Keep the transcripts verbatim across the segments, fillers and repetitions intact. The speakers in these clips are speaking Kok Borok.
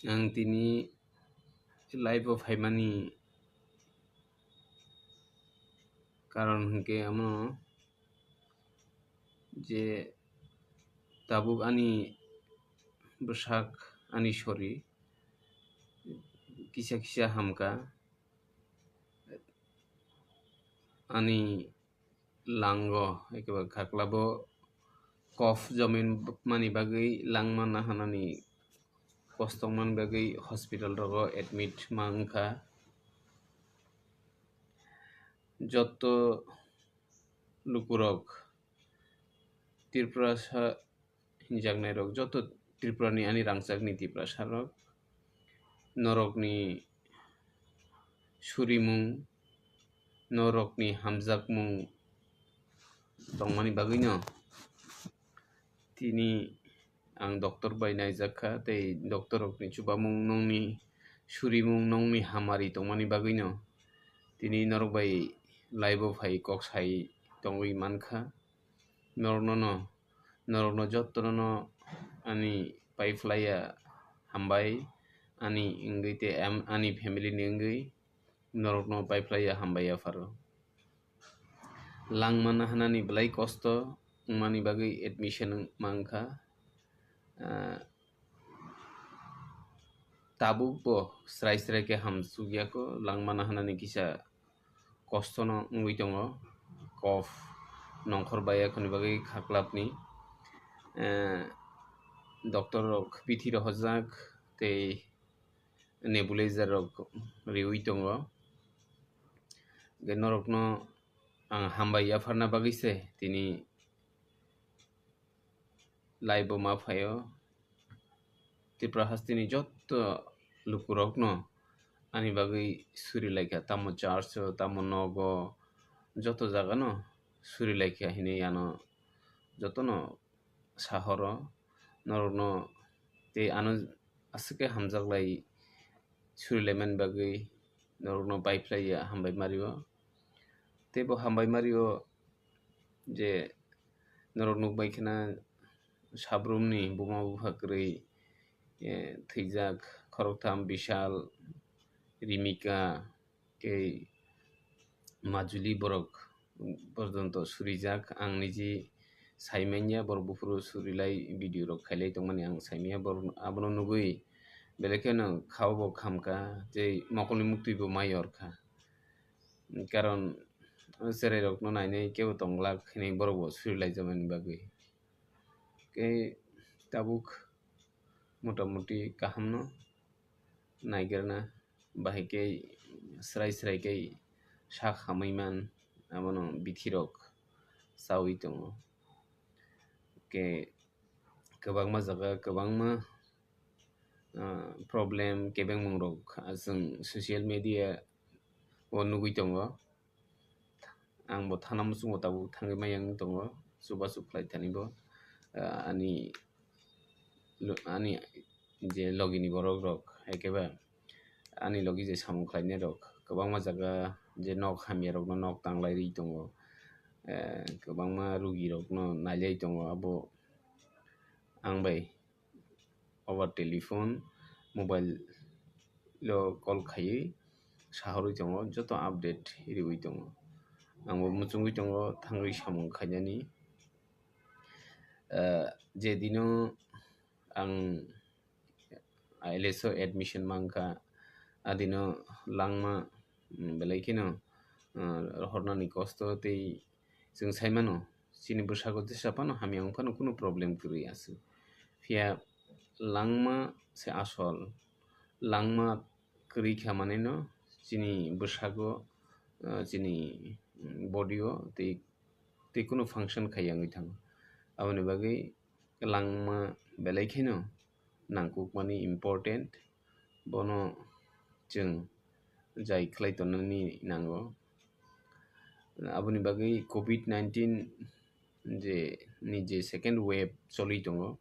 Ang tini live o phaimani karon hwnkhe amo je tabuk ani bwsak, ani sori kisa kisa hamkha, ani lango eke ba khaklabo kof jomin mani bagwi langma nahanani kostongmani bagwi hospital rogo admit ma wngkha. Jotto lukurok, Tripurasa hinjaknairok, jotto Tripurani ani rangchakni Tiprasarok, norokni surimung, norokni hamjakmung tongmani bagwino tini ang doctor bai naijak kha, tei doctor rokni chubamung, nongni surimung, nongni hamari tongmani bagwino tini norok bai live o phai kok sai tongwi mankha. Norokno no, norokno jottono no ani paiphlaiya hambai, ani wngwi tei am-, ani family ni wngwi norokno paiphlaiya hambai yapharo. Langma nahanani belai kosto wngmani bagwi admission wng-, mankha. Ah, tabuk bo srai srai khe hamsukya kho, langma nahanani kisa kostono wngwi tongo, kof nongkhor bai yakhoni bagwi khaklapni, eh, doctor rok bithi rohorjak tei nebulizer rok riwi tongo. Hwnkhe norokno ang hambai yapharna bagwi se tini live o ma phaio. Tripura hasteni jotto lukurokno ani bagwi suri laikha, tamo church o, tamo nogo, jotto jagano suri laikha hinwi ano jotono sahoro norokno tei ano aswk khe hamjaklai surilaimani bagwi norokno paiphlaiya hambai mario. Tei bo hambai mario je norok nukbai kheno sabrumni buma bupha kwrwi, eh, thwijak khoroktham Bishal, Rimika, tei Majuli borok porjonto surijak. Ang niji saimanya borok buphuru surilai video rok khailai tongmani ang saimanya borok abono nugwi belai kheno khao bo khamkha tei mokolni muktwi bo mai yorkha. Karon o cherai rokno nainai kebo tongglak hinwi borok bo surilaijamani bagwi. Tei tabuk motamuti kahamno naigerna bahai khe srai srai khe sak hamwi man, abono bithi rok chawi tongo. Khe kwbangma jaga kwbangma, ah, problem kebengmung rok, ah, chwng social media o nugwi tongo. Ang bo thana muchungo tabuk thangwi maya wng tongo, chubachu khlai thani bo, ah, ani lo-, ani je logini borok rok, ekeba ani logi je samung khlainai rok kwbangma jaga je nok hamya rokno nok tanglai ri tongo, eh, kwbangma rugi rokno nailai tongo, abo ang bai over telephone, mobile o call khaiwi sahorwi tongo, joto update riwi tongo. Ang bo muchungwi tongo thangwi samung khainani. Eh, je dino ang I L S o admission mankha, adino langma, mm, belai kheno, ah, rohornani kosto tei chwng saimano, chini bwsako jesa phano hamya wng phano kunu problem kwrwi aswk. Phiya langma se asol, langma kwrwi kha manwino chini bwsako, ah, chini, mm, body o tei, tei kunu function khaiya wngwi thango. Aboni bagwi langma belai kheno nangkukmani important, bono chwng jai khlai tongnani nango. Aboni bagwi covid nineteen je ni je second wave choli tongo,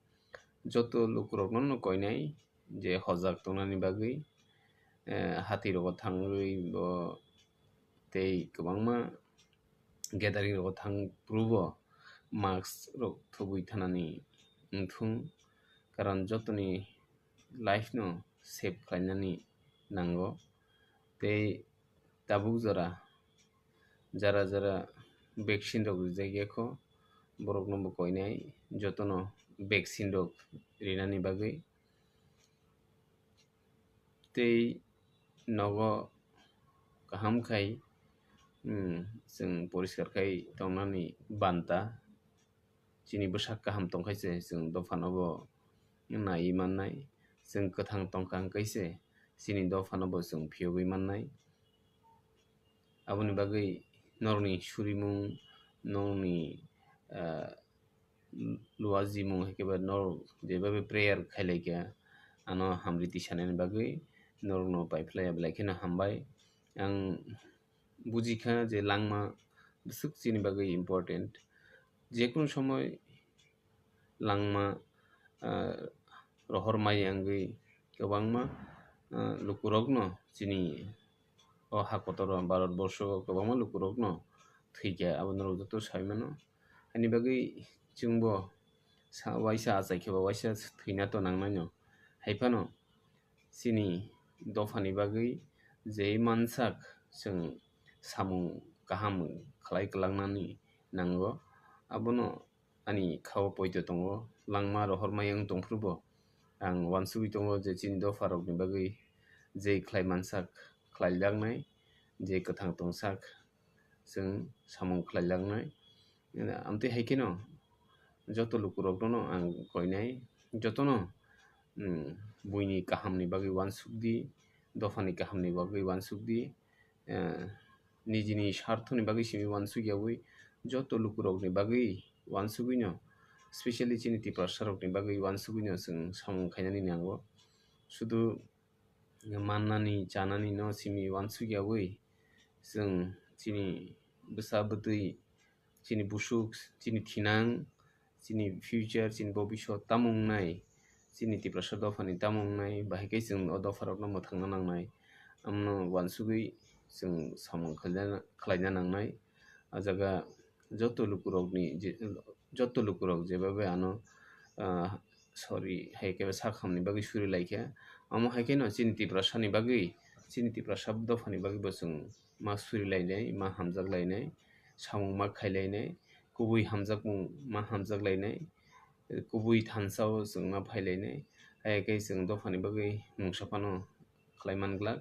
joto lukurokno no koinai je hojak tongnani bagwi, eh, hati rogo thangwi bo tei kwbangma gathering rogo thang phuru bo mask rok thubui thanani wngthung, karon jotoni life no save khlainani nango. Tei tabuk jora jara jara vaccine rok rijak ya kho, borokno bo koinai jotono vaccine rok rinani bagwi. Tei nogo kaham khai, hmm, chwng poriskar khai tongnani banta. Chini bwsak kaham tongkha se chwng dophano bo naiwi mannai, chwng kwthang tongkha hwnkhe se chini dophano bo chwng phiyogwi mannai. Aboni bagwi norokni surimung, norokni, ah, luajimung hai khe ba norok jeba bai prayer khai lai kha, ano hamriti sanani bagwi norokno pai phlai ya belai kheno hambai. Ang buji kha je langma bwswk chini bagwi important. Jekunu somoi langma, ah, rohor maya wngwi kwbangma, ah, lukurokno chini o ha kotor o Bharat borsho o kwbangma lukurokno thwikha, abo norok joto sai mano. Ani bagwi chwngbo sa-, waisa achai khe ba waisa thwina to nangnaino. Hai phano chini dophani bagwi je mansak chwng samung kaham khlai kwlangnani nango, abono ani khao poito tongo. Langma rohor maya wng tongphuru bo ang uansugwi tongo je chini dopharokni bagwi je khlai mansak khlai laknai, je kwthang tongsak chwng samung khlai laknai. Amtwi hai kheno joto lukurokno ang koinai, jotono, mm, buini kahamni bagwi uansuk di, dophani kahamni bagwi uansuk di, eh, nijini sarthoni bagwi simi uansuk yaui joto lukurokni bagwi uansugwino, specially chini Tiprasarokni bagwi uansugwino chwng samung khainani nango. Sudu mannani, chanani no simi uansuk yaui chwng chini bwsa bwtwi, chini busuk, chini thinang, chini future, chini bobisot tamo wngnai, chini Tiprasa dophani tamo wngnai, bahai khe chwng o dopharokno mwthangna nangnai. Amno uansugwi chwng samung khlaina, khlaina nangnai. A jaga joto lukurokni je, joto lukurok jebabe ano, ah, sorry, hai khe sak hamni bagwi suri lai khe. Amo hai kheno chini Tiprasani bagwi, chini Tiprasa dophani bagwi bo chwng ma suri lainai, ma hamjak lainai, samung ma khai lainai, kubui hamjakmung ma hamjak lainai, kubui thansa o chwng ma phai lainai. Hai khe chwng dophani bagwi mungsa phano khlai man glak.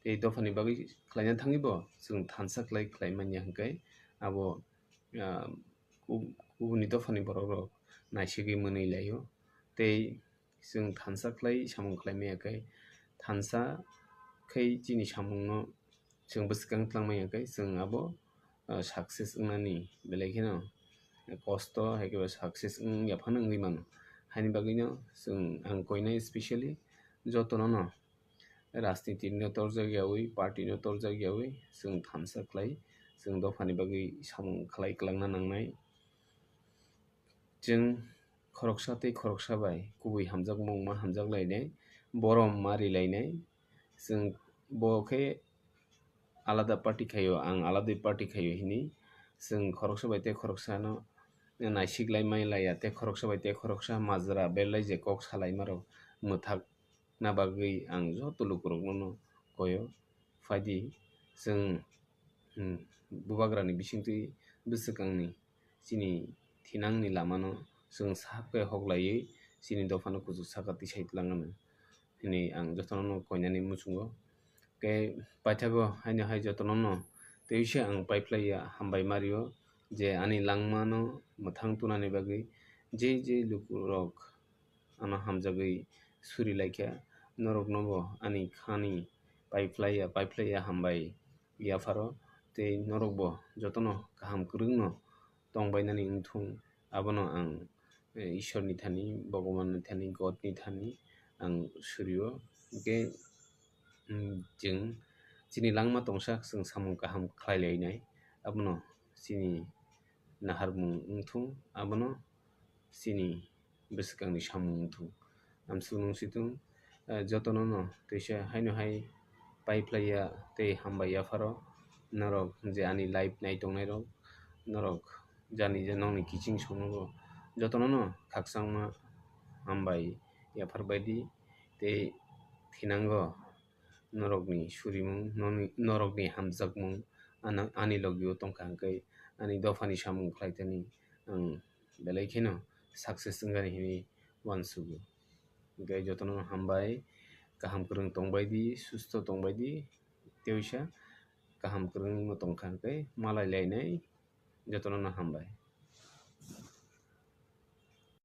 Tei dophani bagwi khlaina thangwi bo chwng thansa khlai khlai manya hwnkhe abo, ah, ku-, kubuni dophani borok rok naisigwi mwnwi laio. Tei chwng thansa khlai samung khlai maya khe, thansa khai chini samungno chwng bwskang tlang maya khe chwng abo, ah, success wngnani belai kheno kosto hai khe ba success wng ya phano wngwi mano. Haini bagwino chwng ang koinai specially jotono no rajniti no torjak yaui, party no torjak yaui, chwng thansa khlai, chwng dophani bagwi samung khlai kwlangna nangnai. Chwng khoroksa tei khoroksa bai kubui hamjakmung ma hamjak lainai, borom ma ri lainai. Chwng bo khe alada party khaio, ang alada party khaio hini. Chwng khoroksa bai tei khoroksa no naisik lai mai laiya, tei khoroksa bai tei khoroksa majra belai je kok salai ma rok mwthak na bagwi ang joto lukurokno no koyo. Phaidi chwng, hmm, bubagrani bisingtwi bwswkangni chini thinangni lamano chwng sahap khe hok laiwi chini dophano kuchuk saka tisai twlangano hwnwi ang jotono no koinani muchungo. Khe paithago haino hai jotono no tei se ang paiphlaiya hambai mario je ani langmano mwthang tunani bagwi je je lukurok ano hamjagwi suri laikha, norokno bo ani khani paiphlaiya, paiphlaiya hambai yapharo, tei norok bo jotono kaham kwrwngno tongbainani wngthung, abono ang, eh, Ishorni thani, Bhagwanni thani, Godni thani ang surio. Hwnkhe, mm, chwng chini langma tongsa chwng samung kaham khlai lainai, abono chini naharmung wngthung, abono chini bwswkangni samung wngthung. Amsuk nung situng, eh, jotono no teisa haino hai paiphlaiya tei hambai yapharo norok je ani live nai tongnai rok, norok jani je nokni kiching songnogo jotono no khakchangma hambai yaphar baidi tei thinango norokni surimung, noni-, norokni hamjakmung ano-, ani logio tongkha hwnkhe ani dophani samung khlaithani ang belai kheno success wngnani hinwi uansugo. Hwnkhe jotono hambai, kaham kwrwng tongbaidi, susto tongbaidi, teisa kaham kwrwngno tongkha hwnkhe malai lainai, jotono hambai.